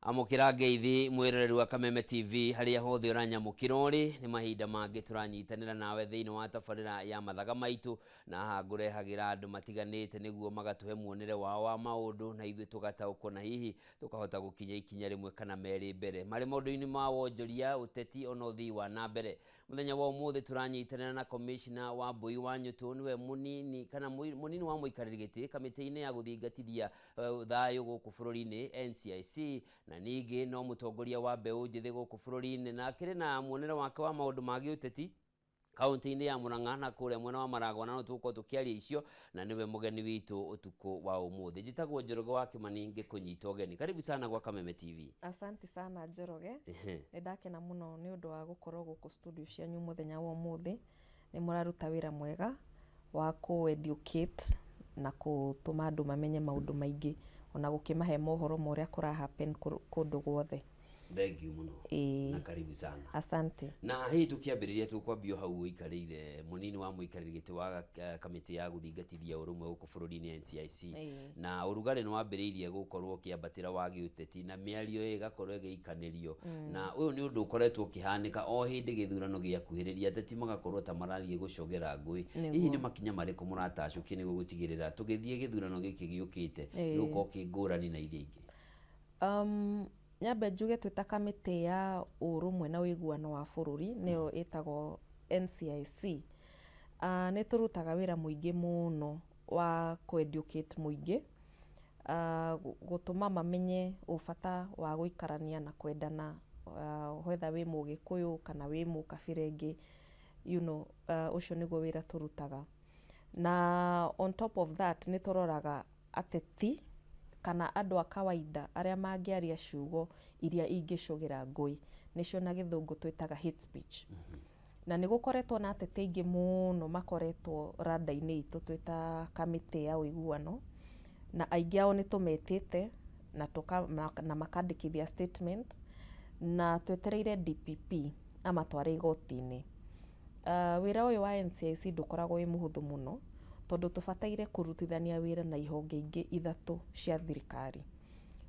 Amũkĩra ngeithi mwĩroreri wa Kameme TV harĩa hothe ũranyamũkĩra ũrĩ. Nĩ mahinda mangĩ tũranyitanĩra nawe thĩinĩ wa tabarĩra ya Mathaga Maitũ, na haha ngũrehagĩra andũ matiganĩte nĩguo magatũhe muonere wao wa maũndũ, na ithuĩ tũgataũkwo na hihi tũkahota gũkinya ikinya rĩmwe kana merĩ mbere marĩ maũndũ-inĩ ma wonjoria, ũteti ona ũthii wa na mbere. Mũthenya wa ũmũthĩ tũranyitanĩra na Commissioner wa Mbui wa Nyũtũ, nĩwe mũnini kana mũnini wa mũikarĩri gĩtĩ kamĩtĩ-inĩ ya gũthingatithia thayũ gũkũ bũrũri-inĩ NCIC, na ningĩ no mũtongoria wa mbeũ njĩthĩ gũkũ bũrũri-inĩ, na akĩrĩ na muonere wake wa maũndũ ma gĩũteti kaunti-inĩ ya Murang'a na kũrĩa mwena wa Maragwa, na no tũgũkorwo tũkĩaria icio, na nĩwe mũgeni witũ ũtukũ wa ũmũthĩ. Njĩtagwo Njoroge wa Kĩmani, ngĩkũnyita ũgeni. Karibu sana gwa Kameme TV. Asante sana, Njoroge. Nĩ ndakena mũno nĩ ũndũ wa gũkorwo gũkũ studio cianyu mũthenya wa ũmũthĩ. Nĩ mũraruta wĩra mwega wa kũ educate na gũtũma andũ mamenye maũndũ maingĩ, ona gũkĩmahe mohoro ma ũrĩa kũra happen kũndũ guothe. Thank you mũno. Na karibu sana. Asante. Na hihi tũkĩambĩrĩria, tũkwambia hau ũikarĩire mũnini wa mũikarĩri gĩtĩ wa kamĩtĩ ya gũthingatithia ũrũmwe gũkũ bũrũri-inĩ NCIC. Na ũrugarĩ nĩ wambĩrĩirie gũkorwo ũkĩambatĩra wa gĩũteti, na mĩario ĩgakorwo ĩgĩikanĩrio, na ũyũ nĩ ũndũ ũkoretwo ũkĩhanĩka o hĩndĩ gĩthurano gĩakuhĩrĩria, ateti magakorwo ta marathiĩ gũcogera ngũĩ. Hihi nĩ makinya marĩkũ mũratacũkia nĩguo gũtigĩrĩra tũgĩthiĩ gĩthurano gĩkĩ gĩũkĩte gĩgũkorwo kĩ ngũrani na iria ingĩ? Nyambe njuge twĩ ta kamĩtĩ ya ũrũmwe na ũiguano wa bũrũri, nĩyo ĩtagwo NCIC, nĩ tũrutaga wĩra mũingĩ mũno wa kũ-educate mũingĩ, gũtũma mamenye ũbata wa gũikarania na kwendana, whether wĩ Mũgĩkũyũ kana wĩ mũkabira ĩngĩ, ũcio nĩguo wĩra tũrutaga. Na on top of that, nĩ tũroraga ateti kana andũ a kawaida arĩa mangĩaria ciugo iria ingĩcũgĩra ngũĩ, nĩcio na Gĩthũngũ twĩtaga hate speech. Na nĩ gũkoretwo na ateti aingĩ mũno makoretwo rada-inĩ itũ twĩ ta kamĩtĩ ya ũiguano, na aingĩ ao nĩ tũmetĩte na makandĩkithia statement, na twetereire DPP amatware igoti-inĩ. Wĩra ũyũ wa NCIC ndũkoragwo wĩ mũhũthũ mũno, tondũ tũbataire kũrutithania wĩra na ihonge ingĩ ithatũ cia thirikari: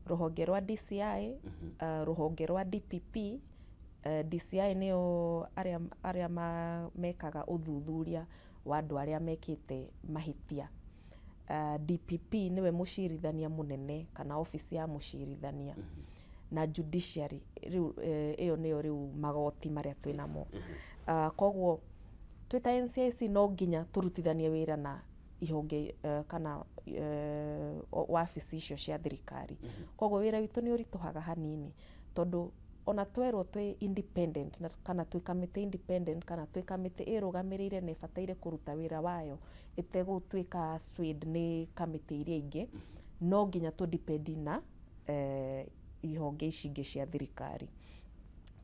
rũhonge rwa DCI, rũhonge rwa DPP. DCI nĩo arĩa mekaga ũthuthuria wa andũ arĩa mekĩte mahĩtia. DPP nĩwe mũcirithania mũnene kana obici ya mũcirithania, na judiciary rĩu ĩyo nĩyo rĩu magoti marĩa twĩnamo. Koguo twĩ ta NCIC no nginya tũrutithanie wĩra na ihonge kana wabici icio cia thirikari. Koguo wĩra witũ nĩ ũritũhaga hanini, tondũ ona twerwo twĩ independent kana twĩ kamĩtĩ independent kana twĩ kamĩtĩ ĩrũgamĩrĩire na ĩbataire kũruta wĩra wayo ĩtegũtuĩka swayed nĩ kamĩtĩ iria ingĩ, no nginya tũ depend na ihonge ici ingĩ cia thirikari.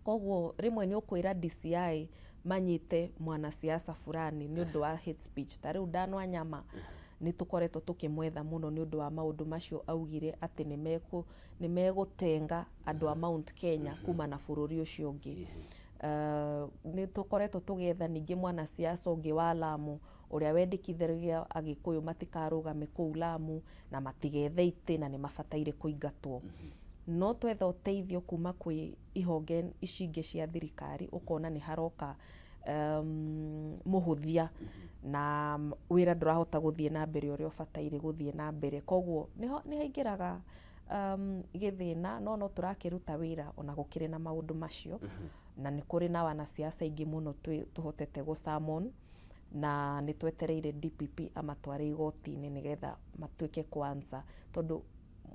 Koguo rĩmwe nĩ ũkwĩra DCI manyite mwanasiasa fulani nĩ ũndũ wa hate speech. Ta rĩu Dan Wanyama nĩ tũkoretwo tũkĩmwetha mũno nĩ ũndũ wa maũndũ macio augire atĩ nĩ megũtenga andũ a Mount Kenya kuma na bũrũri ũcio ũngĩ. Nĩ tũkoretwo tũgĩetha ningĩ mwanasiasa ũngĩ wa Lamu ũrĩa wendekithagia Agĩkũyũ matikarũgame kũu Lamu na matigethe itĩ na nĩ mabataire kũingatwo. No twetha ũteithio kuma kwĩ ihonge ici ingĩ cia thirikari, ũkona nĩ haroka mũhũthia na wĩra ndũrahota gũthiĩ na mbere ũrĩa ũbataire gũthiĩ na mbere. Koguo nĩho nĩ haingĩraga gĩthĩna, no tũrakĩruta wĩra ona gũkĩrĩ na maũndũ macio. Na nĩ kũrĩ na wanasiasa aingĩ mũno tũhotete gũ summon, na nĩ twetereire DPP amatware igoti-inĩ nĩgetha matuĩke kũ answer, tondũ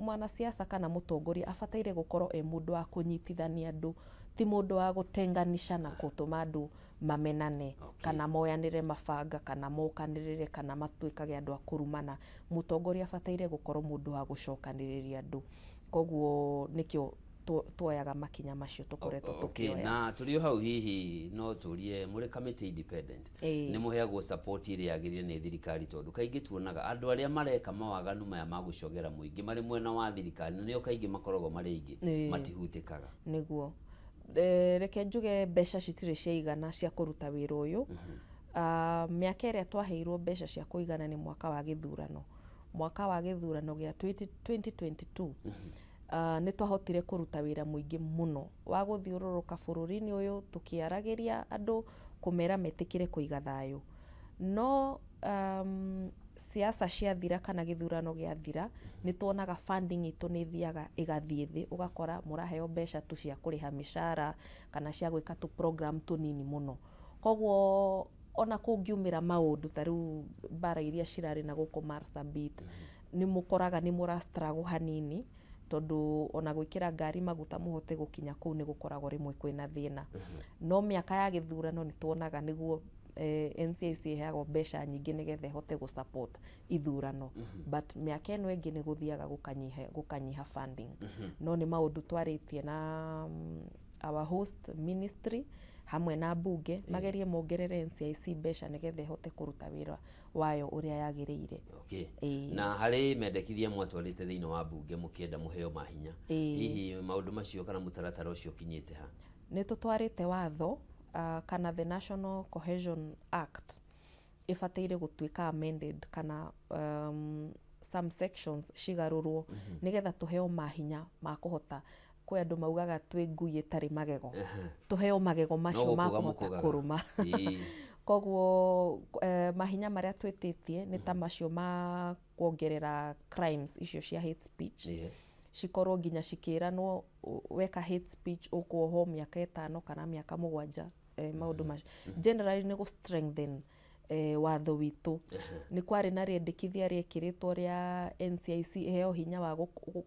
mwanasiasa kana mũtongoria abataire gũkorwo e mũndũ wa kũnyitithania andũ, ti mũndũ wa gũtenganisha na gũtũma andũ mamenane kana moyanĩre mabanga kana mokanĩrĩre kana matuĩkage andũ a kũrumana. Mũtongoria abataire gũkorwo mũndũ wa gũcokanĩrĩria andũ. Koguo nĩkĩo Tuoyaga makinya macio tũkoretwo Okay, tũkĩoya. Na tũrĩ o hau, hihi no tũrie, mũrĩ committee independent, nĩ mũheagwo support ĩrĩa yagĩrĩire nĩ thirikari? Tondũ kaingĩ tuonaga andũ arĩa mareka mawaganu maya ma gũcogera mũingĩ marĩ mwena wa thirikari, na nĩo kaingĩ makoragwo marĩ aingĩ, matihutĩkaga. Nĩguo. Reke njuge mbeca citirĩ ciaigana cia kũruta wĩra ũyũ. Mĩaka ĩrĩa twaheirwo mbeca cia kũigana nĩ mwaka wa gĩthurano, mwaka wa gĩthurano gĩa 20 2022. Nĩ twahotire kũruta wĩra mũingĩ mũno wa gũthiũrũrũka bũrũri-inĩ ũyũ tũkĩaragĩria andũ, kũmera metĩkĩre kũiga thayũ. No siasa ciathira kana gĩthurano gĩathira, nĩ tuonaga funding itũ nĩ ĩthiaga ĩgathiĩ thĩ, ũgakora mũraheo mbeca tu cia kũrĩha mĩcara kana cia gwĩka tũ program tũnini mũno. Koguo ona kũngiumĩra maũndũ ta rĩu mbara iria cirarĩ na gũkũ Marsabit, nĩ mũkoraga nĩ mũra struggle hanini, tondũ ona gwĩkĩra ngari maguta mũhote gũkinya kũu nĩ gũkoragwo rĩmwe kwĩna thĩna. No mĩaka ya gĩthurano nĩ tuonaga nĩguo NCIC ĩheagwo mbeca nyingĩ nĩgetha ĩhote gũ support ithurano, but mĩaka ĩno ĩngĩ nĩ gũthiaga gũkanyiha funding. No nĩ maũndũ twarĩtie na our host ministry hamwe na mbunge, magerie mongerere NCIC mbeca nĩgetha ĩhote kũruta wĩra wayo ũrĩa yagĩrĩire. Na harĩ mendekithia mwatwarĩte thĩinĩ wa mbunge mũkĩenda mũheo mahinya, hihi maũndũ macio kana mũtaratara ũcio ũkinyĩte ha? Nĩ tũtwarĩte watho kana the National Cohesion Act ĩbataire gũtuĩka amended kana some sections cigarũrwo nĩgetha tũheo mahinya ma kũhota. Kwĩ andũ maugaga twĩ ngui ĩtarĩ magego, tũheo magego macio ma gũkũga kũhota mũkũgaga. kũrũma. Koguo mahinya marĩa twĩtĩtie nĩ ta macio ma kuongerera crimes icio cia hate speech, cikorwo nginya cikĩranwo weka hate speech ũkuohwo mĩaka 5 kana mĩaka 7. Maũndũ macio generally nĩ gũ strengthen watho witũ. Nĩ kwarĩ na rĩendekithia rĩekĩrĩtwo rĩa NCIC ĩheo hinya wa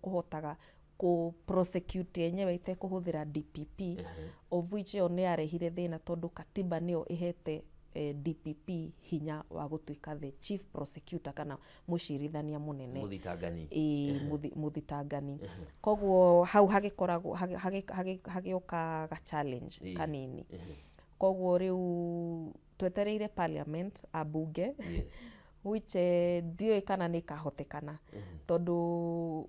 kũhotaga kũ prosecute yenyewe ĩtekũhũthĩra DPP, of which ĩyo nĩ yarehire thĩna, tondũ katiba nĩyo ĩhete DPP hinya wa gũtuĩka the chief prosecutor kana mũcirithania mũnene. Mũthitangani. Ĩĩ, mũthitangani. Koguo hau hagĩkoragwo hagĩũka ga challenge kanini. Koguo rĩu twetereire parliament, ambunge, which ndiũĩ kana nĩ ĩkahotekana, tondũ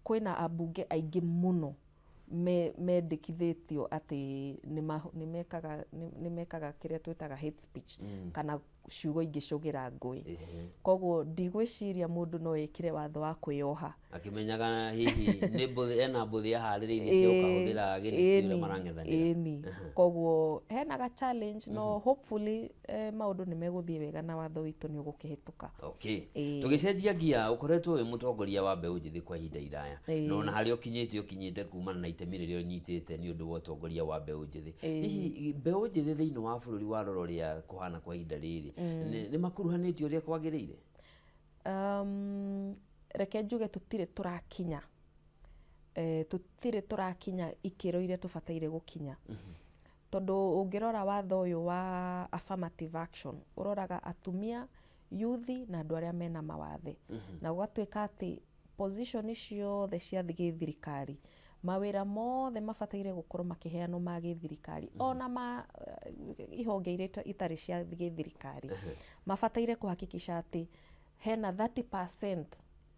kwĩna ambunge aingĩ mũno mendekithĩtio atĩ nĩ mekaga kĩrĩa twĩtaga hate speech kana ciugo ingĩcũgĩra ngũĩ. Koguo ndigwĩciria mũndũ no ĩkĩre watho wa kwĩyoha akĩmenyaga hihi nĩ mbũthĩ, ena mbũthĩ aharĩrĩirie cia gũkahũthĩra against ũrĩa marang'ethanĩra. Ĩni, koguo hena ga challenge, no hopefully maũndũ nĩ megũthiĩ wega na watho witũ nĩ ũgũkĩhĩtũka. Tũgĩcenjia ngia, ũkoretwo wĩ mũtongoria wa mbeũ njĩthĩ kwa ihinda iraya, na ona harĩa ũkinyĩte ũkinyĩte kumana na itemi rĩrĩa ũnyitĩte nĩ ũndũ wa ũtongoria wa mbeũ njĩthĩ. Hihi mbeũ njĩthĩ thĩinĩ wa bũrũri wa rora ũrĩa kũhana kwa ihinda rĩrĩ, nĩ makuruhanĩtio ũrĩa kwagĩrĩire? Reke njuge tũtirĩ tũrakinya tũtirĩ tũrakinya ikĩro iria tũbataire gũkinya, tondũ ũngĩrora watho ũyũ wa affirmative action ũroraga atumia, yuthi na andũ arĩa mena mawathe, na gũgatuĩka atĩ position ciothe cia gĩthirikari, mawĩra mothe mabataire gũkorwo makĩheanwo ma gĩthirikari, ona ma ihonge iria itarĩ cia gĩthirikari, mabataire kũhakikisha atĩ hena 30%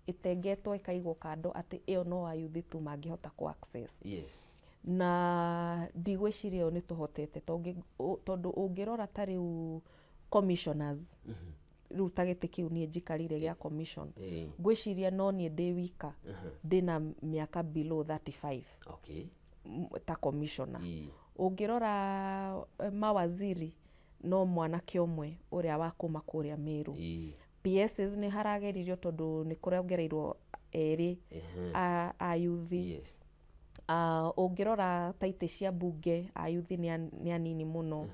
ĩtengetwo ĩkaigwo kando, atĩ ĩyo no ayuthi tu mangĩhota kũ access. Na ndigwĩciria ĩyo nĩ tũhotete, tondũ ũngĩrora ta rĩu commissioners, rĩu ta gĩtĩ kĩu niĩ njikarĩire gĩa commission, ngwĩciria no niĩ ndĩ wika ndĩna mĩaka below 35 ta commissioner. Ũngĩrora mawaziri, no mwanake ũmwe ũrĩa wa kuma kũrĩa Meru. PSs nĩ harageririo, tondũ nĩ kũrongereirwo erĩ a yuthi. Ũngĩrora ta itĩ cia mbunge, ayuthi nĩ anini mũno.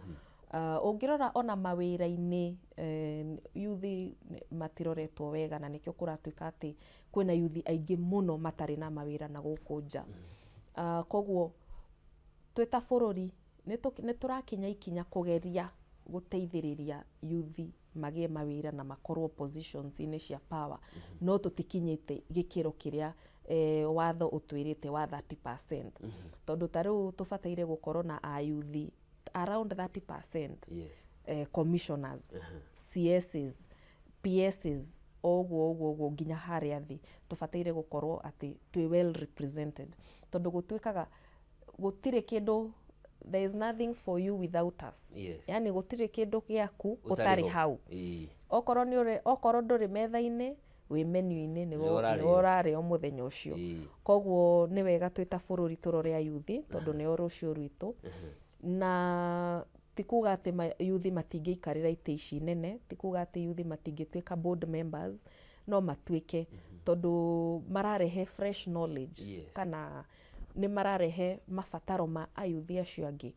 Ũngĩrora ona mawĩra-inĩ, yuthi matiroretwo wega, na nĩkĩo kũratuĩka atĩ kwĩna yuthi aingĩ mũno matarĩ na mawĩra na gũkũ nja. Koguo twĩ ta bũrũri nĩ tũrakinya ikinya kũgeria gũteithĩrĩria yuthi magĩe mawĩra na makorwo positions-inĩ cia power, no tũtikinyĩte gĩkĩro kĩrĩa watho ũtwĩrĩte wa 30%, tondũ ta rĩu tũbataire gũkorwo na ayuthi around 30%, commissioners, CSs, PSs, o ũguo ũguo ũguo nginya harĩa thĩ. Tũbataire gũkorwo atĩ twĩ well represented, tondũ gũtuĩkaga gũtirĩ kĩndũ, there is nothing for you without us. Yani gũtirĩ kĩndũ gĩaku ũtarĩ ho. Hau. Okorwo nĩ ũrĩ, okorwo ndũrĩ metha-inĩ, wĩ menu-inĩ, nĩwe Nĩwe ũrarĩo. Nĩwe ũrarĩo mũthenya ũcio. Koguo nĩ wega twĩ ta bũrũri tũrore ayuthi, tondũ nĩo rũciũ rwitũ. Na ti kuga atĩ yuthi matingĩikarĩra itĩ ici nene, ti kuga atĩ yuthi matingĩtuĩka board members, no matuĩke, tondũ mararehe fresh knowledge, kana nĩ mararehe mabataro ma ayuthi acio angĩ.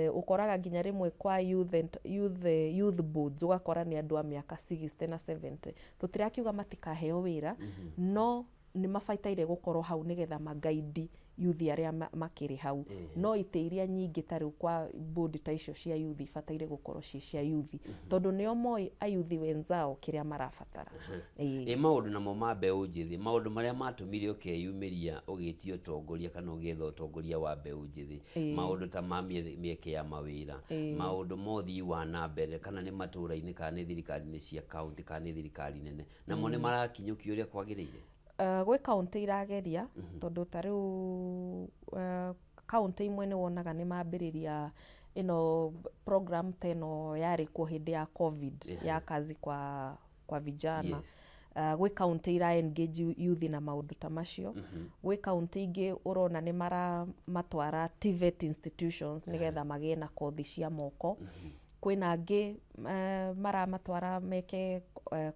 Ũkoraga nginya rĩmwe kwa youth, and, youth, youth boards, ũgakora nĩ andũ a mĩaka 60 na 70. Tũtirakiuga matikaheo wĩra, no nĩ mabataire gũkorwo hau nĩgetha magaidi yuthi arĩa makĩrĩ hau. No itĩ iria nyingĩ ta rĩu kwa board ta icio cia yuthi ibataire gũkorwo ciĩ cia yuthi, tondũ nĩo moĩ ayuthi wenzao kĩrĩa marabatara. Ĩĩ. Ĩ maũndũ namo ma mbeũ njĩthĩ, maũndũ marĩa matũmire ũkeyumĩria ũgĩtia ũtongoria kana ũgĩetha ũtongoria wa mbeũ njĩthĩ, maũndũ ta ma mĩeke ya mawĩra, maũndũ ma ũthii wa na mbere, kana nĩ matũũra-inĩ, kana nĩ thirikari-inĩ cia kaunti, kana nĩ thirikari nene, namo nĩ marakinyũkio ũrĩa kwagĩrĩire? Gwĩ kaũntĩ irageria, tondũ ta rĩu kaũntĩ imwe nĩ wonaga nĩ mambĩrĩria ĩno program ta ĩno yarĩ kuo hĩndĩ ya COVID, ya kazi kwa vijana. Gwĩ kaũntĩ ira engage youth na maũndũ ta macio. Gwĩ kaũntĩ ingĩ ũrona nĩ maramatwara TVET institutions nĩgetha magĩe na kothi cia moko. Kwĩna angĩ maramatwara meke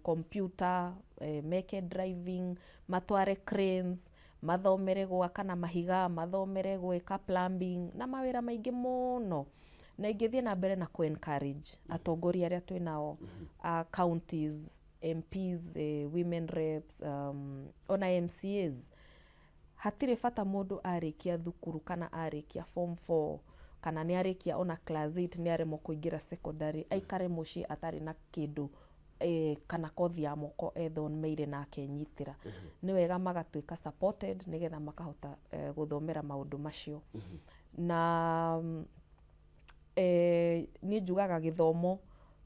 computer, meke driving, matware cranes, mathomere gwaka na mahiga, mathomere gwĩka plumbing na mawĩra maingĩ mũno. Na ingĩthiĩ na mbere na kũ encourage atongoria arĩa twĩnao a counties, MPs, women reps, ona MCAs, hatirĩ bata mũndũ arĩkia thukuru kana arĩkia form 4 kana nĩ arĩkia ona class 8 nĩ aremwo kũingĩra secondary, aikare mũciĩ atarĩ na kĩndũ, kana kothi ya moko ethomeire na akenyitĩra. Nĩ wega magatuĩka supported nĩgetha makahota gũthomera maũndũ macio. Na niĩ njugaga gĩthomo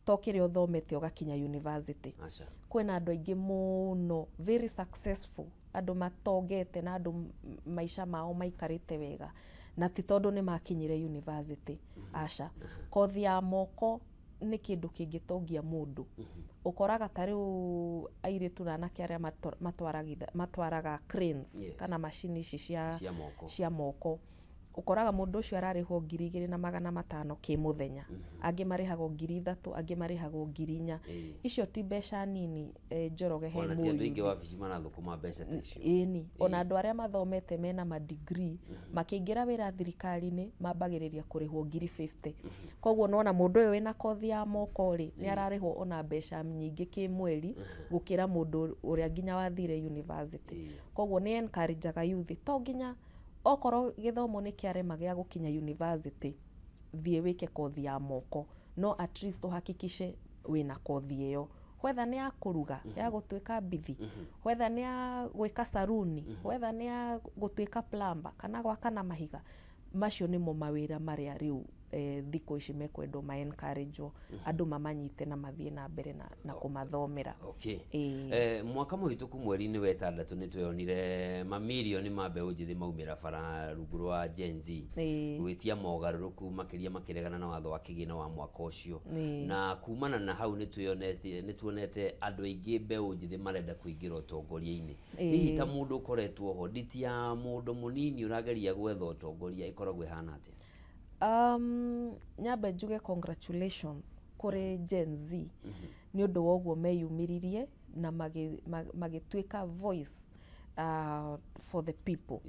to kĩrĩa ũthomete ũgakinya university. Aca. Kwĩna andũ aingĩ mũno very successful, andũ matongete na andũ maica mao maikarĩte wega, na ti tondũ nĩ makinyire university, aca. Kothi ya moko nĩ kĩndũ kĩngĩtongia mũndũ. Ũkoraga ta rĩu airĩtu na anake arĩa matwaraga cranes, kana macini ici cia cia moko, cia moko, ũkoraga mũndũ ũcio ararĩhwo 2500 kĩmũthenya, angĩ marĩhagwo 3000, angĩ marĩhagwo 4000. Icio ti mbeca nini, Njoroge, he Ona ti andũ aingĩ mũyuthi. Wabici marathũkũma mbeca ta icio. Ĩni, ona andũ arĩa mathomete mena madigrii makĩingĩra wĩra thirikari-inĩ mambagĩrĩria kũrĩhwo 50,000. Koguo nona mũndũ ũyũ wĩna kothi ya moko rĩ, nĩ ararĩhwo ona mbeca nyingĩ kĩmweri gũkĩra mũndũ ũrĩa nginya wathire university. Koguo nĩ encourageaga youth, to nginya okorwo gĩthomo nĩ kĩarema gĩa gũkinya university, thiĩ wĩke kothi ya moko, no at least ũhakikishe wĩna kothi ĩyo, whether nĩ ya kũruga, ya gũtuĩka mbithi, whether nĩ ya gwĩka saruni, whether nĩ ya gũtuĩka plumber kana gwaka na mahiga. Macio nĩmo mawĩra marĩa rĩu thikũ ici mekwendwo ma encourage andũ mamanyite na mathiĩ na mbere na kũmathomera. Ĩĩ. Mwaka mũhĩtũku mweri-inĩ wa ĩtandatũ nĩ tweyonire mamirioni ma mbeũ njĩthĩ maumĩra bara rungu rwa Gen Z gwĩtia mogarũrũku makĩria, makĩregana na watho wa kĩgĩna wa mwaka ũcio. Na kumana na hau nĩ tuonete andũ aingĩ mbeũ njĩthĩ marenda kũingĩra ũtongoria-inĩ. Hihi ta mũndũ ũkoretwo ho, nditi ya mũndũ mũnini ũrageria gwetha ũtongoria ĩkoragwo ĩhana atĩa? Nyambe njuge congratulations kũrĩ Gen Z nĩ ũndũ wa ũguo meyumĩririe na magĩtuĩka voice for the people,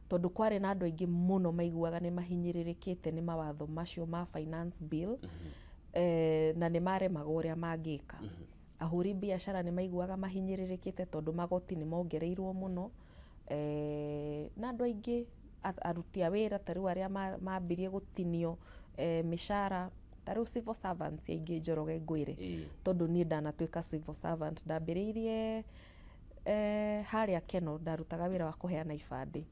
tondũ kwarĩ na andũ aingĩ mũno maiguaga nĩ mahinyĩrĩrĩkĩte nĩ mawatho macio ma finance bill, na nĩ maremagwo ũrĩa mangĩka. Ahũri biacara nĩ maiguaga mahinyĩrĩrĩkĩte tondũ magoti nĩ mongereirwo mũno, na andũ aingĩ aruti a wĩra ta rĩu arĩa mambirie gũtinio mĩcara, ta rĩu civil servants aingĩ, Njoroge, ngwĩre, tondũ niĩ ndanatuĩka civil servant, ndambĩrĩirie Harĩa Keno ndarutaga wĩra wa kũheana ibandĩ.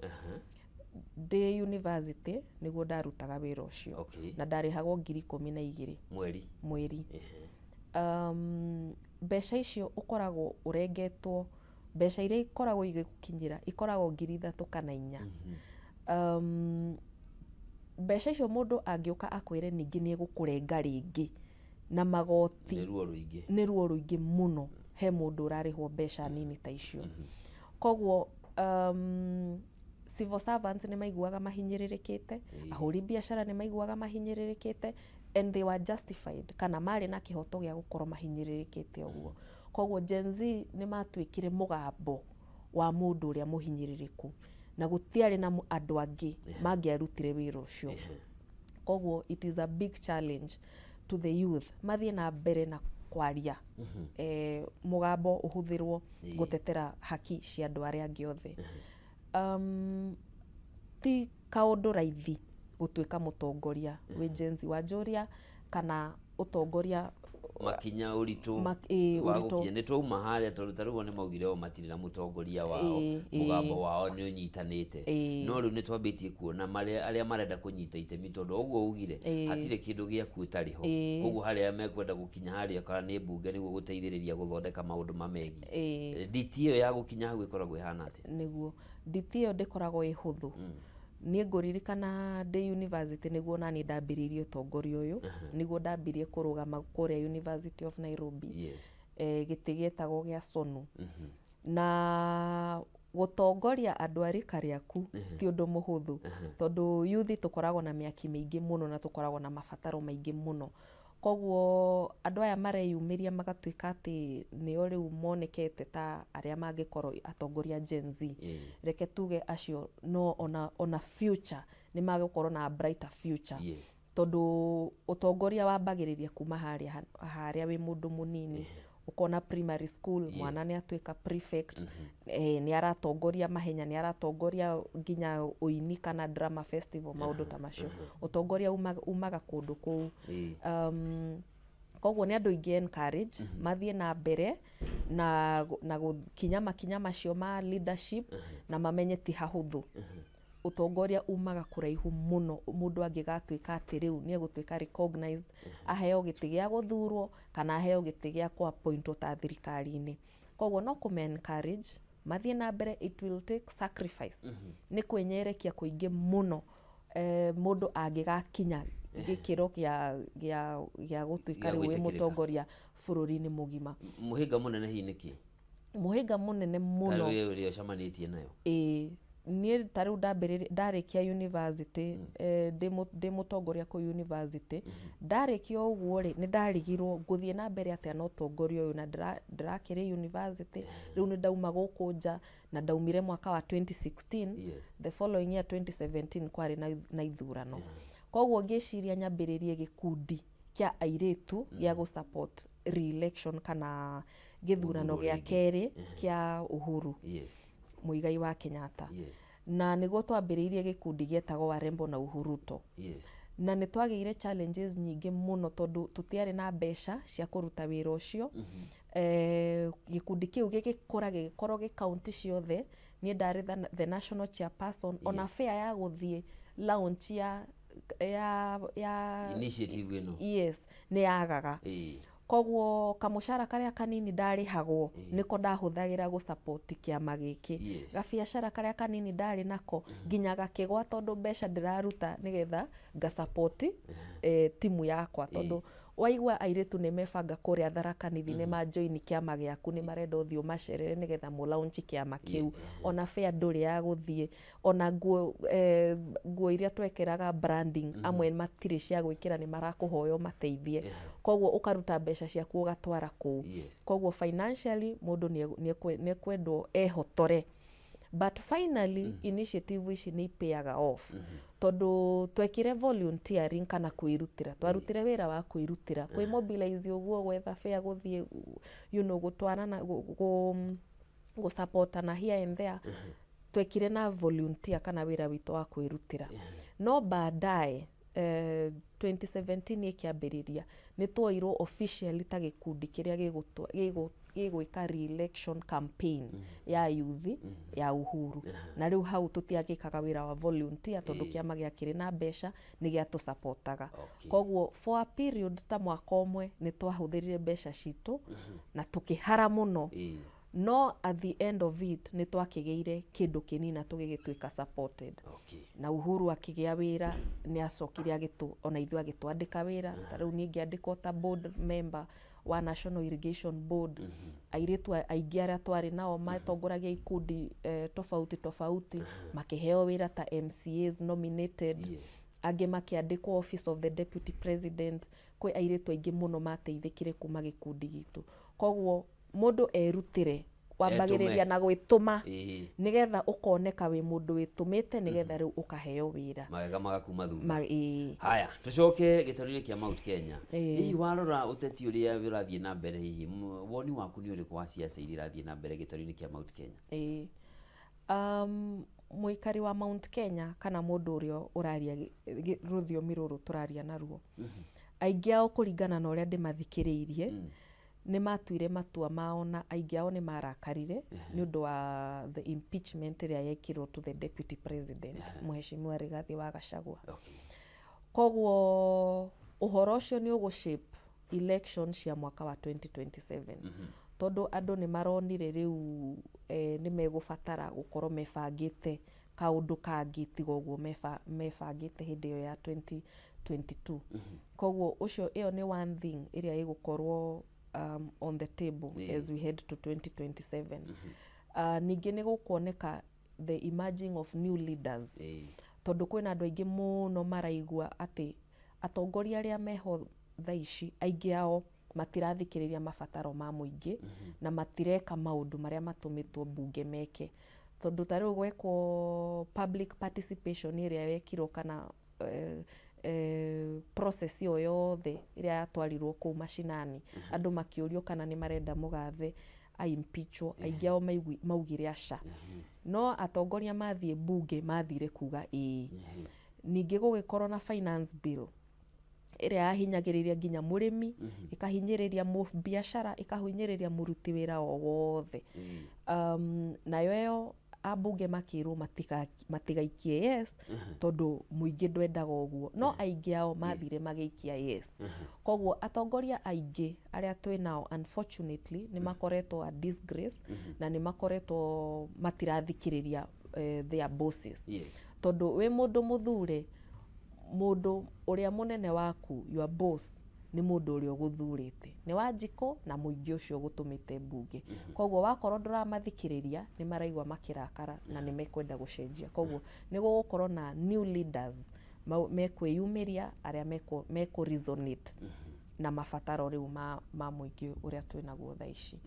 Ndĩ university nĩguo ndarutaga wĩra ũcio. Na ndarĩhagwo 12,000 mweri. Mweri. Mbeca icio ũkoragwo ũrengetwo, mbeca iria ikoragwo igĩgũkinyĩra ikoragwo 3,000 kana 4. Mbeca icio mũndũ angĩũka akwĩre ningĩ nĩ egũkũrenga rĩngĩ na magoti. Nĩ ruo rũingĩ. Nĩ ruo rũingĩ mũno he mũndũ ũrarĩhwo mbeca nini ta icio. Koguo civil servants nĩ maiguaga mahinyĩrĩrĩkĩte, ahũri biacara nĩ maiguaga mahinyĩrĩrĩkĩte, and they were justified, kana marĩ na kĩhoto gĩa gũkorwo mahinyĩrĩrĩkĩte ũguo. Koguo Gen Z nĩ matuĩkire mũgambo wa mũndũ ũrĩa mũhinyĩrĩrĩku, na gũtiarĩ na andũ angĩ mangĩarutire wĩra ũcio. Koguo it is a big challenge to the youth mathiĩ na mbere na kwaria, mũgambo ũhũthĩrwo gũtetera haki cia andũ arĩa angĩ othe. Ti kaũndũ raithi gũtuĩka mũtongoria wĩ Gen Z. Wanjũria kana ũtongoria makinya ũritũ wa ũritũ. Gũkinya nĩ twauma harĩa, tondũ ta rĩu nĩ maugire o matirĩ na mũtongoria wao, mũgambo wao nĩ ũnyitanĩte. No rĩu nĩ twambĩtie kuona marĩa arĩa marenda kũnyita itemi, tondũ ũguo ugire hatirĩ kĩndũ gĩaku ũtarĩ ho. Koguo harĩa mekwenda gũkinya harĩa, kana nĩ mbunge nĩguo gũteithĩrĩria gũthondeka maũndũ mamegiĩ nditi ĩyo ya gũkinya hau ĩkoragwo ĩhana atĩa? Nĩguo, nditi ĩyo ndĩkoragwo ĩ hũthũ. Niĩ ngũririkana ndĩ university nĩguo naniĩ ndambĩrĩirie ũtongoria ũyũ, nĩguo ndambirie kũrũgama kũrĩa University of Nairobi, gĩtĩ gĩetagwo gĩa SONU. Na gũtongoria andũ a rika rĩaku ti ũndũ mũhũthũ, tondũ youth tũkoragwo na mĩaki mĩingĩ mũno na tũkoragwo na mabataro maingĩ mũno. Koguo andũ aya mareyumĩria magatuĩka atĩ nĩo rĩu monekete ta arĩa mangĩkorwo atongoria Gen Z, reke tuge acio no ona future nĩ magũkorwo na brighter future, tondũ ũtongoria wambagĩrĩria kuma harĩa harĩa wĩ mũndũ mũnini. Ũkona primary school mwana nĩ atuĩka prefect, nĩ aratongoria mahenya, nĩ aratongoria nginya ũini kana drama festival, maũndũ ta macio. Ũtongoria umaga kũndũ kũu. Koguo nĩ andũ aingĩ encourage mathiĩ na mbere na gũkinya makinya macio ma leadership, na mamenye ti hahũthũ. Ũtongoria umaga kũraihu mũno mũndũ angĩgatuĩka atĩ rĩu nĩ egũtuĩka recognized, aheo gĩtĩ gĩa gũthurwo kana aheo gĩtĩ gĩa kũ-appointwo ta thirikari-inĩ. Koguo no kũme encourage mathiĩ na mbere. It will take sacrifice, nĩ kwĩnyerekia kũingĩ mũno, mũndũ angĩgakinya gĩkĩro gĩa gũtuĩka Gĩa rĩu wĩ gwĩtĩkĩrĩka. mũtongoria bũrũri-inĩ mũgima. Mũhĩnga mũnene hihi nĩ kĩ? Mũhĩnga mũnene Ta mũno rĩu ũrĩa ũcemanĩtie nayo. Ĩĩ, niĩ ta rĩu ndambĩrĩria ndarĩkia university, ndĩ mũtongoria kũu university, ndarĩkia ũguo rĩ, nĩ ndarigirwo ngũthiĩ na mbere atĩa na ũtongoria ũyũ, na ndĩrakĩrĩ university rĩu, nĩ ndauma gũkũ nja, na ndaumire mwaka wa 2016. The following year, 2017, kwarĩ na ithurano. Koguo ngĩciria nyambĩrĩrie gĩkundi kĩa airĩtu gĩa gũ support re-election kana gĩthurano Gũthurwo gĩa rĩngĩ. kerĩ kĩa Uhuru Muigai wa Kenyatta. Na nĩguo twambĩrĩirie gĩkundi gĩetagwo Warembo na Uhuruto. Na nĩ twagĩire challenges nyingĩ mũno, tondũ tũtiarĩ na mbeca cia kũruta wĩra ũcio. Gĩkundi kĩu gĩgĩkũra, gĩgĩkorwo gĩ kaunti ciothe. Niĩ ndarĩ the national chairperson. Ona fare ya gũthiĩ launch ya initiative ĩno. Yes, nĩ yagaga. Koguo kamũcara karĩa kanini ndarĩhagwo nĩko ndahũthagĩra gũ support kĩama gĩkĩ. Gabiacara karĩa kanini ndarĩ nako nginya gakĩgwa, tondũ mbeca ndĩraruta nĩgetha ngasupport timu yakwa, tondũ waigua airĩtu nĩ mebanga kũrĩa Tharaka Nithi, nĩ majoin kĩama gĩaku, nĩ marenda ũthiĩ ũmacerere nĩgetha mũ launch kĩama kĩu, ona fare ndũrĩ ya gũthiĩ, ona nguo iria twekĩraga branding amwe matirĩ cia gwĩkĩra, nĩ marakũhoya ũmateithie. Koguo ũkaruta mbeca ciaku ũgatwara kũu. Koguo financially mũndũ nĩ ekwendwo ehotore, but finally initiative ici nĩ ipayaga off, tondũ twekire volunteering kana kwĩrutĩra, twarutire wĩra wa kwĩrutĩra, kwĩ mobilize ũguo, gwetha fare, gũthiĩ gũtwarana, gũsupportana here and there. Twekire na volunteer kana wĩra witũ wa kwĩrutĩra, no baadaye 2017 ĩkĩambĩrĩria, nĩ tuoirwo officially ta gĩkundi kĩrĩa gĩgwĩka re-election campaign ya youth ya Uhuru. Na rĩu hau tũtiagĩkaga wĩra wa volunteer, tondũ kĩama gĩakĩrĩ na mbeca, nĩ gĩatũsapotaga. Koguo for a period ta mwaka ũmwe nĩ twahũthĩrire mbeca citũ na tũkĩhara mũno. No at the end of it nĩ twakĩgĩire kĩndũ kĩnini na tũgĩgĩtuĩka supported. Na Uhuru akĩgĩa wĩra, nĩ acokire agĩtũ ona ithuĩ agĩtwandĩka wĩra. Ta rĩu niĩ ngĩandĩkwo ta board member wa National Irrigation Board. Airĩtu aingĩ arĩa twarĩ nao matongoragia ikundi tofauti tofauti makĩheo wĩra ta MCAs nominated. Angĩ makĩandĩkwo Office of the Deputy President. Kwĩ airĩtu aingĩ mũno mateithĩkire kuma gĩkundi gitũ. Koguo mũndũ erutĩre, wambagĩrĩria na gwĩtũma, nĩgetha ũkoneka wĩ mũndũ wĩtũmĩte, nĩgetha rĩu ũkaheo wĩra. Mawega magakuma thutha. Ĩĩ. Haya, tucoke gĩtarũ-inĩ kĩa Mount Kenya. Hihi warora ũteti ũrĩa ũrathiĩ na mbere, hihi woni waku nĩ ũrĩkũ wa ciaca iria irathiĩ na mbere gĩtarũ-inĩ kĩa Mount Kenya? Ĩĩ. Mũikari wa Mount Kenya kana mũndũ ũrĩa ũraria rũthiomi rũrũ tũraria naruo, aingĩ ao, kũringana na ũrĩa ndĩmathikĩrĩirie, nĩ matuire matua mao, na aingĩ ao nĩ marakarire nĩ ũndũ wa the impeachment ĩrĩa yekirwo to the deputy president, Mheshimiwa Rigathi wa Gachagua. Koguo ũhoro ũcio nĩ ũgũ shape election cia mwaka wa 2027, tondũ andũ nĩ maronire rĩu nĩ megũbatara gũkorwo mebangĩte kaũndũ kangĩ tiga ũguo mebangĩte hĩndĩ ĩyo ya 2022. Koguo ũcio, ĩyo nĩ one thing ĩrĩa ĩgũkorwo on the table as we head to 2027. Ningĩ nĩ gũkuoneka the emerging of new leaders, tondũ kwĩna andũ aingĩ mũno maraigua atĩ atongoria arĩa meho thaa ici, aingĩ ao matirathikĩrĩria mabataro ma mũingĩ na matireka maũndũ marĩa matũmĩtwo mbunge meke, tondũ ta rĩu gwekwo public participation ĩrĩa yekirwo kana process ĩyo yothe ĩrĩa yatwarirwo kũu macinani, andũ makĩũrio kana nĩ marenda mũgathe aimpeachwo, aingĩ ao maugire aca, no atongoria mathiĩ mbunge mathire kuga ĩĩ. Ningĩ gũgĩkorwo na finance bill ĩrĩa yahinyagĩrĩria nginya mũrĩmi, ĩkahinyĩrĩria mũbiacara, ĩkahinyĩrĩria mũruti wĩra o wothe. Nayo ĩyo ambunge makĩrwo matigaikie yes, tondũ mũingĩ ndwendaga ũguo, no aingĩ ao mathire magĩikia yes. Koguo atongoria aingĩ arĩa twĩ nao, unfortunately, nĩ makoretwo a disgrace na nĩ makoretwo matirathikĩrĩria their bosses, tondũ wĩ mũndũ mũthure, mũndũ ũrĩa mũnene waku, your boss, nĩ mũndũ ũrĩa ũgũthurĩte, nĩ Wanjikũ na mũingĩ ũcio ũgũtũmĩte mbunge. Koguo wakorwo ndũramathikĩrĩria, nĩ maraigua makĩrakara na nĩ mekwenda gũcenjia. Koguo nĩ gũgũkorwo na new leaders mekwĩyumĩria, arĩa mekũ resonate na mabataro rĩu ma mũingĩ ũrĩa twĩnaguo thaa ici.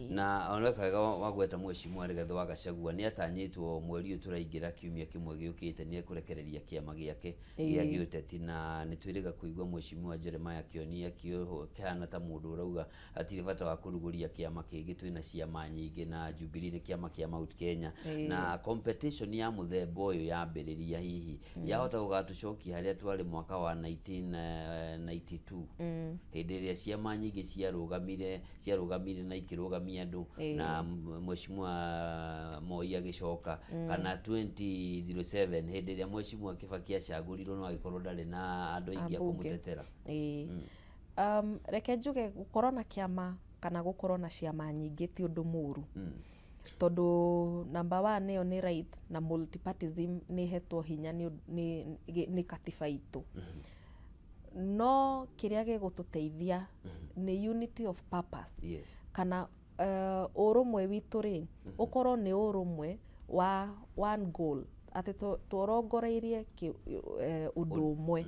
Na oneka wega wagweta Mheshimiwa Rigathĩ wa Gachagua, nĩ atanyĩtwo mweri ũyũ tũraingĩra, kiumia kĩmwe gĩũkĩte, nĩ ekũrekereria kĩama gĩake gĩa gĩũteti, na nĩ twĩrĩga kũigua Mheshimiwa Jeremiah Kĩoni akĩhana ta mũndũ ũrauga hatirĩ bata wa kũrugũria kĩama kĩngĩ, twĩna ciama nyingĩ na Jubilee nĩ kĩama kĩa Mount Kenya. Na competition ya mũthemba ũyũ yambĩrĩria, hihi yahota gũgatũcokia harĩa twarĩ mwaka wa 1992, hĩndĩ ĩrĩa ciama nyingĩ ciarũgamire na ikĩrũgamia andũ na Mheshimiwa Moi agĩcoka, kana 2007, hĩndĩ ĩrĩa Mheshimiwa Kibaki acagũrirwo no agĩkorwo ndarĩ na andũ aingĩ a Ambunge. kũmũtetera? Ĩĩ. Reke njuge, gũkorwo na kĩama kana gũkorwo na ciama nyingĩ ti ũndũ mũru, tondũ number one, ĩyo nĩ right, na multipartyism nĩ ĩhetwo hinya nĩ katiba itũ. No kĩrĩa gĩgũtũteithia nĩ unity of purpose kana ũrũmwe witũ rĩ, ũkorwo nĩ ũrũmwe wa one goal, atĩ tũrongoreirie ũndũ ũmwe.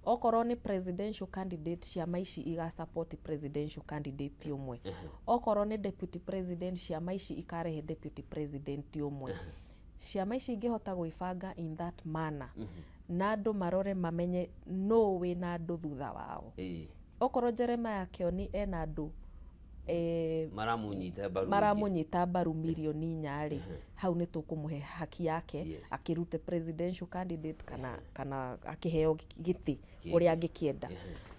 Okorwo nĩ presidential candidate, ciama ici iga support presidential candidate ũmwe. Okorwo nĩ deputy president, ciama ici ikarehe deputy president ũmwe. Ciama ici ingĩhota gwĩbanga in that manner, na andũ marore mamenye nũ wĩna andũ thutha wao. Okorwo Jeremiah Kĩoni ena andũ Maramunyita mbaru. Maramunyita mbaru 4 million rĩ, hau nĩ tũkũmũhe haki yake akĩrute presidential candidate kana akĩheo gĩtĩ ũrĩa angĩkĩenda.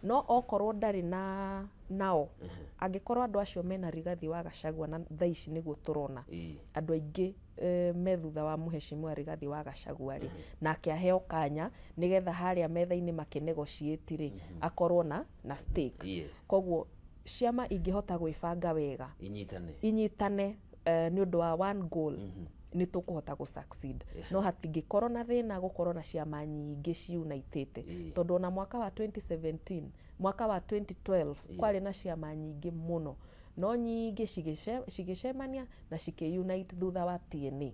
No okorwo ndarĩ na nao, angĩkorwo andũ acio mena Rigathi wa Gachagua, na thaa ici nĩguo tũrona andũ aingĩ me thutha wa Mheshimiwa Rigathi wa Gachagua rĩ, nake aheo kanya nĩgetha harĩa metha-inĩ makĩnegotiate rĩ, akorwo na stake. Koguo ciama ingĩhota gwĩbanga wega, inyitane, inyitane nĩ ũndũ wa one goal, nĩ tũkũhota gũ succeed. No hatingĩkorwo na thĩna gũkorwo na ciama nyingĩ ciunitĩte, tondũ ona mwaka wa 2017, mwaka wa 2012, kwarĩ na ciama nyingĩ mũno, no nyingĩ cigĩcemania na cikĩunite thutha wa TNA.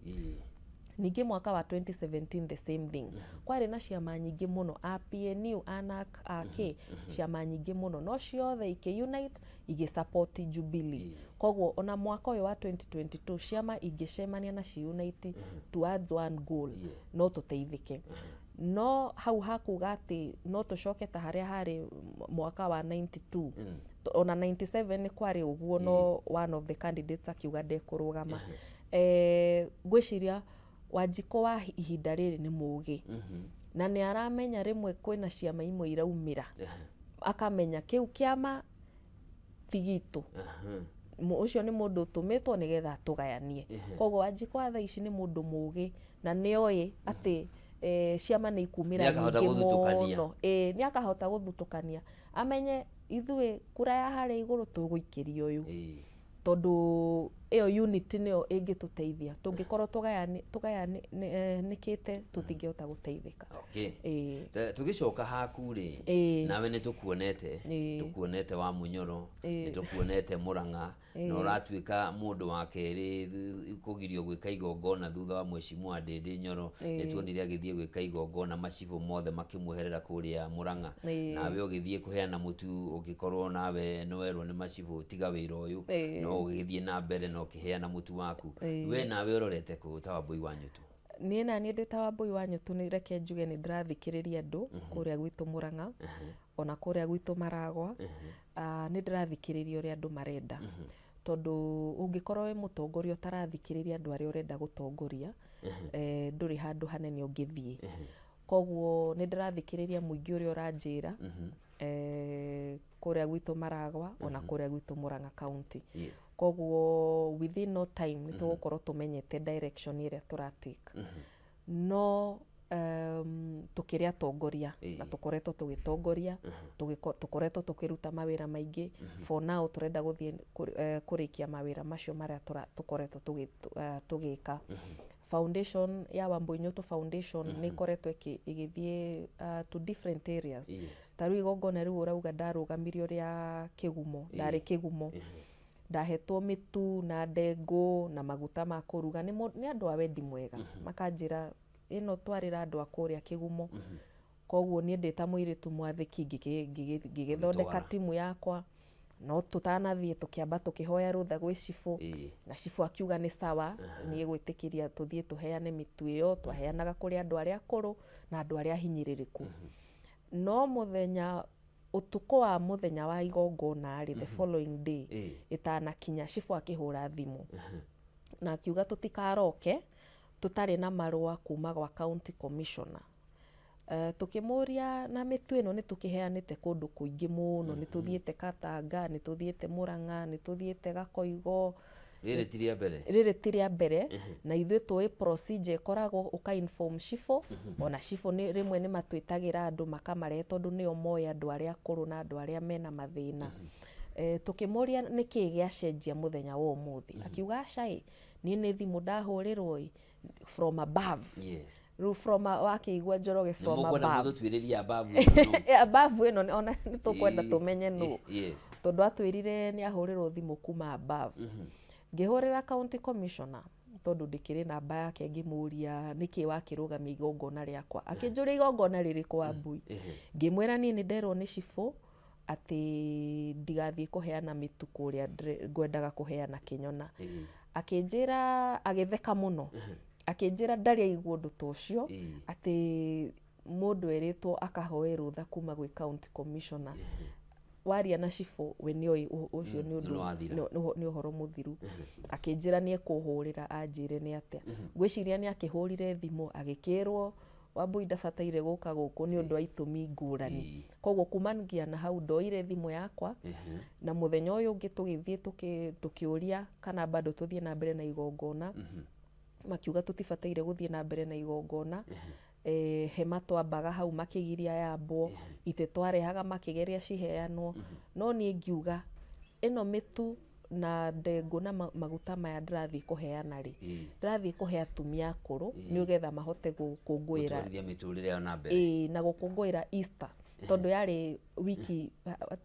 Ningĩ mwaka wa 2017 the same thing, kwarĩ na ciama nyingĩ mũno, a PNU, ANAC, AK, ciama nyingĩ mũno, no ciothe ikĩunite igĩsupport Jubilee. Koguo ona mwaka ũyũ wa 2022 ciama ingĩcemania na ciunite towards one goal, no tũteithĩke. No hau hakuga atĩ no tũcoke ta harĩa harĩ mwaka wa 92, ona 97 nĩ kwarĩ ũguo, no one of the candidates akiuga ndekũrũgama. Ngwĩciria Wanjikũ wa ihinda rĩrĩ nĩ mũgĩ na nĩ aramenya rĩmwe kwĩna ciama imwe iraumĩra, akamenya kĩu kĩama ti gitũ. Ũcio nĩ mũndũ ũtũmĩtwo nĩgetha atũgayanie. Koguo Wanjikũ wa thaa ici nĩ mũndũ mũgĩ na nĩ oĩ atĩ ciama nĩ ikumĩra Nĩ akahota nyingĩ gũthutũkania. mũno. Ĩĩ, nĩ akahota gũthutũkania, amenye ithuĩ kura ya harĩa igũrũ tũgũikĩria ũyũ, tondũ ĩyo unity nĩyo ĩngĩtũteithia. Tũngĩkorwo tũgayanĩkĩte tũtingĩhota gũteithĩka. Ĩĩ. Tũgĩcoka haku rĩ, nawe nĩ tũkuonete, tũkuonete wa Munyoro, nĩ tũkuonete Mũrang'a, na ũratuĩka mũndũ wa kerĩ kũgirio gwĩka igongona thutha wa Mheshimiwa Ndĩndĩ Nyoro. Nĩ tuonire agĩthiĩ gwĩka igongona, macibũ mothe makĩmweherera kũrĩa Mũrang'a. Nawe ũgĩthiĩ kũheana mũtu, ũgĩkorwo nawe nĩ werwo nĩ macibũ tiga wĩra ũyũ, no ũgĩthiĩ na mbere na ũkĩheana mũtu waku. We nawe ũrorete kũ ta Wambũi wa Nyũtũ? Niĩ na niĩ ndĩ ta Wambũi wa Nyũtũ, nĩ reke njuge nĩ ndĩrathikĩrĩria andũ kũrĩa gwitũ Mũrang'a, ona kũrĩa gwitũ Maragwa. Nĩ ndĩrathikĩrĩria ũrĩa andũ marenda, tondũ ũngĩkorwo wĩ mũtongoria ũtarathikĩrĩria andũ arĩa ũrenda gũtongoria, ndũrĩ handũ hanene ũngĩthiĩ. Koguo nĩ ndĩrathikĩrĩria mũingĩ ũrĩa ũranjĩra kũrĩa gwitũ Maragwa, ona kũrĩa gwitũ Mũrang'a County. Koguo within no time nĩ tũgũkorwo tũmenyete direction ĩrĩa tũratake. No tũkĩrĩ atongoria na tũkoretwo tũgĩtongoria, tũkoretwo tũkĩruta mawĩra maingĩ. For now tũrenda gũthiĩ kũrĩkia mawĩra macio marĩa tũkoretwo tũgĩka. Foundation ya Wambui Nyũtũ Foundation nĩ ĩkoretwo ĩgĩthiĩ to different areas. Ta rĩu igongona rĩu ũrauga ndarũgamirio rĩa kĩgumo, ndarĩ kĩgumo, ndahetwo mĩtu na ndengũ na maguta ma kũruga nĩ andũ a wendi mwega, makanjĩra ĩno twarĩra andũ a kũrĩa kĩgumo. Koguo niĩ ndĩ ta mũirĩtu mwathĩki ngĩgĩthondeka Ũgĩtwara. timu yakwa, no tũtanathiĩ tũkĩamba tũkĩhoya rũtha gwĩ cibũ, na cibũ akiuga nĩ sawa, nĩ egwĩtĩkĩria tũthiĩ tũheane mĩtu ĩyo. Twaheanaga kũrĩ andũ arĩa akũrũ na andũ arĩa ahinyĩrĩrĩku. No mũthenya, ũtukũ wa mũthenya wa igongona rĩ, the following day ĩtanakinya, cibũ akĩhũra thimũ na akiuga tũtikaroke tũtarĩ na marũa kuma gwa county commissioner. Tũkĩmũria na mĩtu ĩno nĩ tũkĩheanĩte kũndũ kũingĩ mũno, nĩ tũthiĩte Katanga, nĩ tũthiĩte Mũrang'a, nĩ tũthiĩte Gakoigo. Rĩrĩ ti rĩa mbere. Rĩrĩ ti rĩa mbere, na ithuĩ tũĩ procedure ĩkoragwo ũka inform cibũ. Ona cibũ nĩ rĩmwe nĩ matwĩtagĩra andũ makamarehe, tondũ nĩo moĩ andũ arĩa akũrũ na andũ arĩa mena mathĩna. Tũkĩmũria nĩkĩĩ gĩacenjia mũthenya wa ũmũthĩ, akiuga aca ĩ, niĩ nĩ thimũ ndahũrĩrwo ĩ from above. Rĩu from wakĩigua Njoroge, Nĩ from mũkwenda above. mũtũtuĩrĩrie above ĩno nũ? Above ĩno ona nĩ tũkwenda tũmenye nũ, tondũ atwĩrire nĩ ahũrĩrwo thimũ kuma above. Ngĩhũrĩra county commissioner, tondũ ndĩkĩrĩ namba yake, ngĩmũria nĩkĩ wakĩrũgamia igongona rĩakwa. Akĩnjũria igongona rĩrĩkũ, Wambui? Ngĩmwĩra niĩ nĩ nderwo nĩ cibũ atĩ ndigathiĩ kũheana mĩtu kũrĩa ngwendaga kũheana Kĩnyona. Akĩnjĩra, agĩtheka mũno, akĩnjĩra ndarĩ aigua ũndũ ta ũcio, atĩ mũndũ erĩtwo akahoe rũtha kuma gwĩ county commissioner. Waria na cibũ we nĩoĩ ũcio nĩ ũndũ Nĩ wathira. Nĩ ũhoro mũthiru. Akĩnjĩra nĩ ekũhũrĩra anjĩre nĩ atĩa. Ngwĩciria nĩ akĩhũrire thimũ agĩkĩrwo Wambui ndabataire gũka gũkũ nĩ ũndũ wa itũmi ngũrani. Koguo kumanagia na hau ndoire thimũ yakwa na mũthenya ũyũ ũngĩ tũgĩthiĩ tũkĩũria kana bado tũthiĩ na mbere na igongona. Makiuga tũtibataire gũthiĩ na mbere na igongona. Hema twambaga hau makĩgiria yambwo, itĩ twarehaga makĩgeria ciheanwo, no niĩ ngiuga ĩno mĩtu na ndengũ na maguta maya ndĩrathiĩ kũheana rĩ, ndĩrathiĩ kũhe atumia akũrũ nĩgetha mahote gũkũngũĩra gũtwarithia mĩtũrĩre yao na mbere. Ĩĩ, na gũkũngũĩra Easter tondũ yarĩ wiki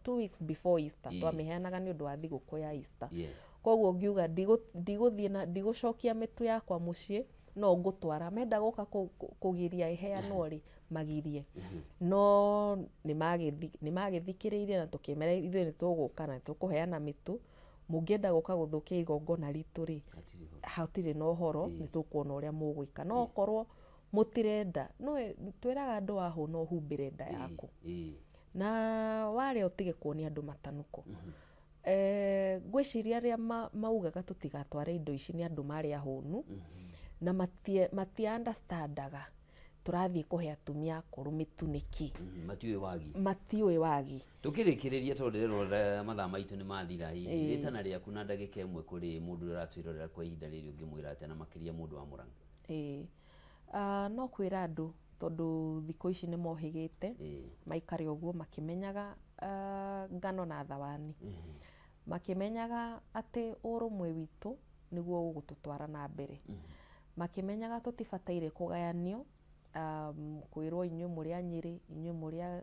2 weeks before Easter. Twamĩheanaga nĩ ũndũ wa thigũkũ ya Easter. Koguo ngiuga ndigũthiĩ na ndigũcokia mĩtu yakwa mũciĩ, no ngũtwara menda gũka kũgiria ĩheanwo rĩ, magirie. No nĩ magĩthikĩrĩirie na tũkĩmera ithuĩ nĩ tũgũka na nĩ tũkũheana mĩtu. Mũngĩenda gũka gũthũkia igongona ritũ rĩ, Hatirĩ ũhoro. Hatirĩ na ũhoro. Nĩ tũkuona ũrĩa mũgwĩka, no okorwo mũtirenda no twĩraga andũ wahũna ũhumbĩre nda yaku na warĩa ũtige kuonia andũ matanuko. Ngwĩciria arĩa maugaga tũtigatware indo ici nĩ andũ marĩ ahũnu na matia understandaga tũrathiĩ kũhe atumia akũrũ mĩtu nĩkĩ. Matiũĩ wagi. Matiũĩ wagi. Tũkĩrĩkĩrĩria tondũ ndĩrerora mathaa maitũ nĩ mathira, hihi rĩtana rĩaku na ndagĩka ĩmwe kũrĩ mũndũ ũrĩa ũratwĩrorera kwa ihinda rĩrĩ, ũngĩmwĩra atĩa, na makĩria mũndũ wa Mũrang'a? Ĩĩ. Ah, no kwĩra andũ tondũ thikũ ici nĩ mohĩgĩte maikare ũguo makĩmenyaga ngano na thawani, makĩmenyaga atĩ ũrũmwe witũ nĩguo ũgũtũtwara na mbere, makĩmenyaga tũtibataire kũgayanio, kwĩrwo inyuĩ mũrĩ a Nyĩrĩ, inyuĩ mũrĩ a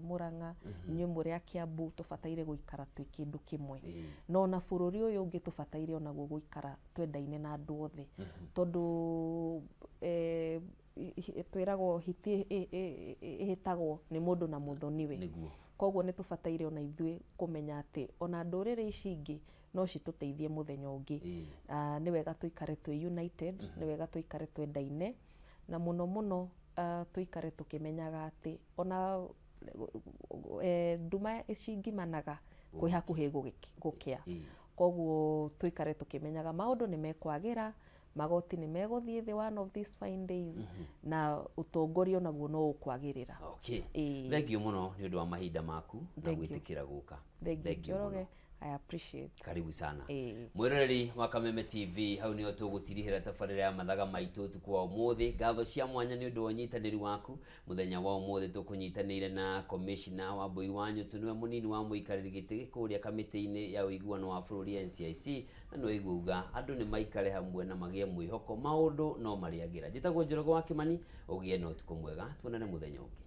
Mũrang'a, inyuĩ mũrĩ a Kiambu. Tũbataire gũikara twĩ kĩndũ kĩmwe. No ona bũrũri ũyũ ũngĩ tũbataire onaguo gũikara twendaine na andũ othe tondũ twĩragwo hiti ĩhĩtagwo nĩ mũndũ na mũthoniwe. Koguo nĩ tũbataire ona ithuĩ kũmenya atĩ ona ndũrĩrĩ ici ingĩ no citũteithie mũthenya ũngĩ. Ah, nĩ wega tũikare twĩ united, nĩ wega tũikare twendaine na mũno mũno tũikare tũkĩmenyaga atĩ ona nduma ĩcingimanaga kwĩ hakuhĩ gũkĩa. Koguo tũikare tũkĩmenyaga maũndũ nĩ mekwagĩra, magoti nĩ megũthiĩ thĩ one of these fine days, na ũtongoria onaguo no ũkwagĩrĩra. Thank you mũno nĩ ũndũ wa mahinda maku na Thank you. gwĩtĩkĩra gũka. Thank you. Thank you mũno. Njoroge. I appreciate. Karibu sana. Ĩĩ. Mwĩroreri wa Kameme TV, hau nĩho tũgũtirihĩra tabarĩra ya mathaga maitũ ũtukũ wa ũmũthĩ. Ngatho cia mwanya nĩ ũndũ wa ũnyitanĩri waku. Mũthenya wa ũmũthĩ tũkũnyitanĩire na komishina Wambui wa Nyũtũ, nĩwe mũnini wa mũikarĩri gĩtĩ kũrĩa kamĩtĩ-inĩ ya ũiguano wa bũrũri NCIC, na nĩwe uga andũ nĩ maikare hamwe na magĩe mwĩhoko maũndũ no marĩagĩra. Njĩtagwo Njoroge wa Kĩmani, ũgĩe na ũtukũ mwega, tuonane mũthenya ũngĩ.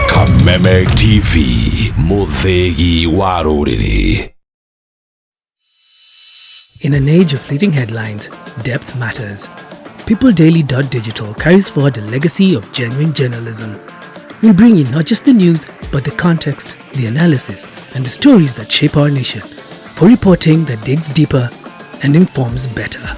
Kameme TV, Muthegi wa rũrĩrĩ. In an age of fleeting headlines, depth matters. PeopleDaily.digital carries forward the legacy of genuine journalism. We bring you not just the news, but the context, the analysis, and the stories that shape our nation. For reporting that digs deeper and informs better.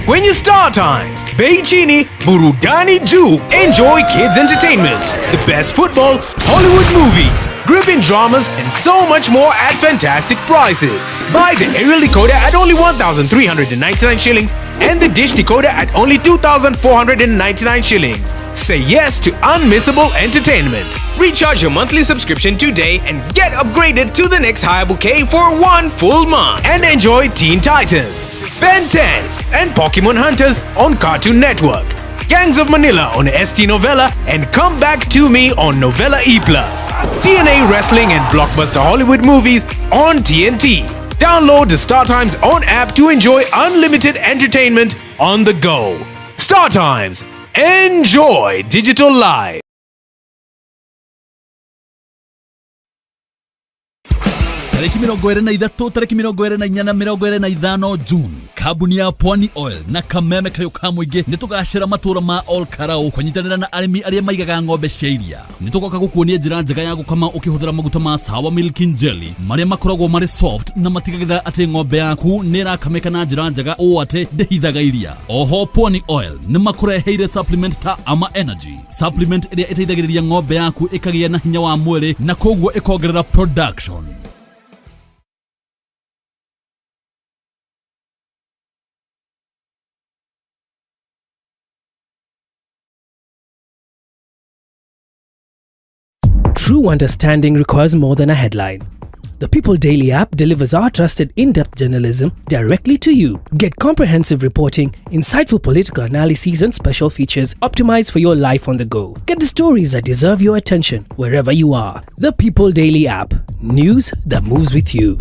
Kwenye Star Times, bei chini, burudani juu. Enjoy kids entertainment, the best football, Hollywood movies, gripping dramas, and so much more at fantastic prices. Buy the aerial decoder at only 1,399 shillings and the dish decoder at only 2,499 shillings. Say yes to unmissable entertainment. Recharge your monthly subscription today and get upgraded to the next higher bouquet for one full month. And enjoy Teen Titans, Ben 10, and Pokemon Hunters on Cartoon Network, Gangs of Manila on ST Novella, and Come Back to Me on Novella E+. TNA Wrestling and blockbuster Hollywood movies on TNT. Download the Star Times own app to enjoy unlimited entertainment on the go. Star Times. Enjoy digital life. Tarĩki 23, tarĩki 24 na 25 June, kambuni ya Pwani Oil na Kameme Kayũ ka Mũingĩ nĩ tũgacĩra matũra ma Ol Karau kũnyitanĩra na arĩmi arĩa maigaga ng'ombe cia iria. Nĩ tũgoka gũkuonia njĩra njega ya gũkama ũkĩhũthĩra maguta ma Sawa Milking Jelly marĩa makoragwo marĩ soft na matigagĩrĩra atĩ ng'ombe yaku nĩ ĩrakamĩka na njĩra njega ũũ atĩ ndĩhithaga iria. Oho Pwani Oil nĩ makũreheire supplement ta Ama Energy, supplement ĩrĩa ĩteithagĩrĩria ng'ombe yaku ĩkagĩa na hinya wa mwĩrĩ na koguo ĩkongerera production. True understanding requires more than a headline. The People Daily app delivers our trusted in depth journalism directly to you. Get comprehensive reporting, insightful political analyses, and special features optimized for your life on the go. Get the stories that deserve your attention wherever you are. The People Daily app. News that moves with you.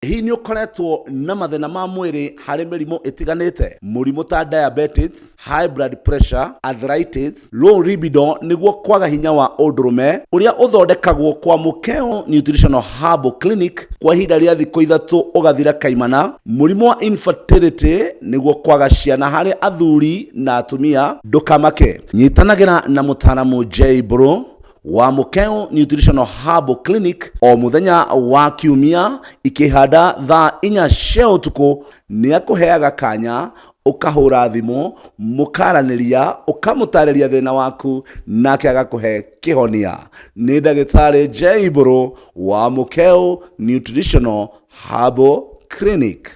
Hihi nĩ ũkoretwo na mathĩna ma mwĩrĩ harĩ mĩrimũ ĩtiganĩte, mũrimũ ta diabetes, high blood pressure, arthritis, low libido, nĩguo kwaga hinya wa ũndũrũme, ũrĩa ũthondekagwo kwa Mũkeo Nutritional Herbal Clinic kwa ihinda rĩa thikũ 3 ũgathira kaimana, mũrimũ wa infertility, nĩguo kwaga ciana harĩ athuri na atumia, ndũkamake. Nyitanagĩra na mũtaaramu J Bro wa Mũkeo Nutritional Herbal Clinic o mũthenya wa kiumia ikĩhanda thaa 4 cia ũtukũ. Nĩ akũheaga kanya ũkahũra thimũ, mũkaranĩria, ũkamũtarĩria thĩna waku nake agakũhe kĩhonia. Nĩ ndagĩtarĩ J Bro wa Mũkeo Nutritional Herbal Clinic.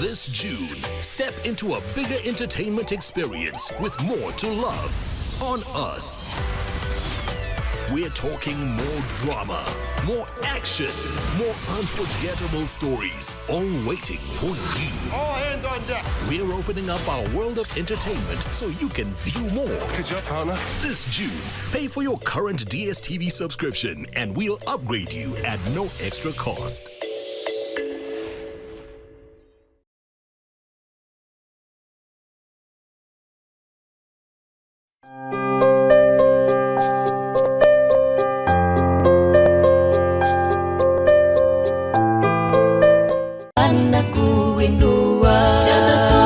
This June, step into a bigger entertainment experience with more to love on us. We're talking more drama, more action, more unforgettable stories, all waiting for you. All hands on deck. We're opening up our world of entertainment so you can view more. Good job, partner. This June, pay for your current DSTV subscription and we'll upgrade you at no extra cost. Anakuinua. Jaza tu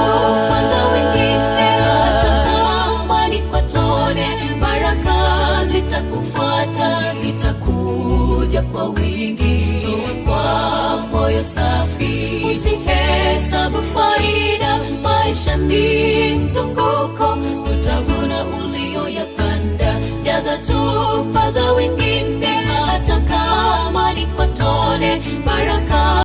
kwanza wengine, hata kama ni kwa tone, baraka zitakufuata, zitakuja kwa wingi. Toa kwa moyo safi, usihesabu faida, maisha ni mzunguko, utavuna ulioyapanda. Jaza chupa za wengine, hata kama ni kwa tone, baraka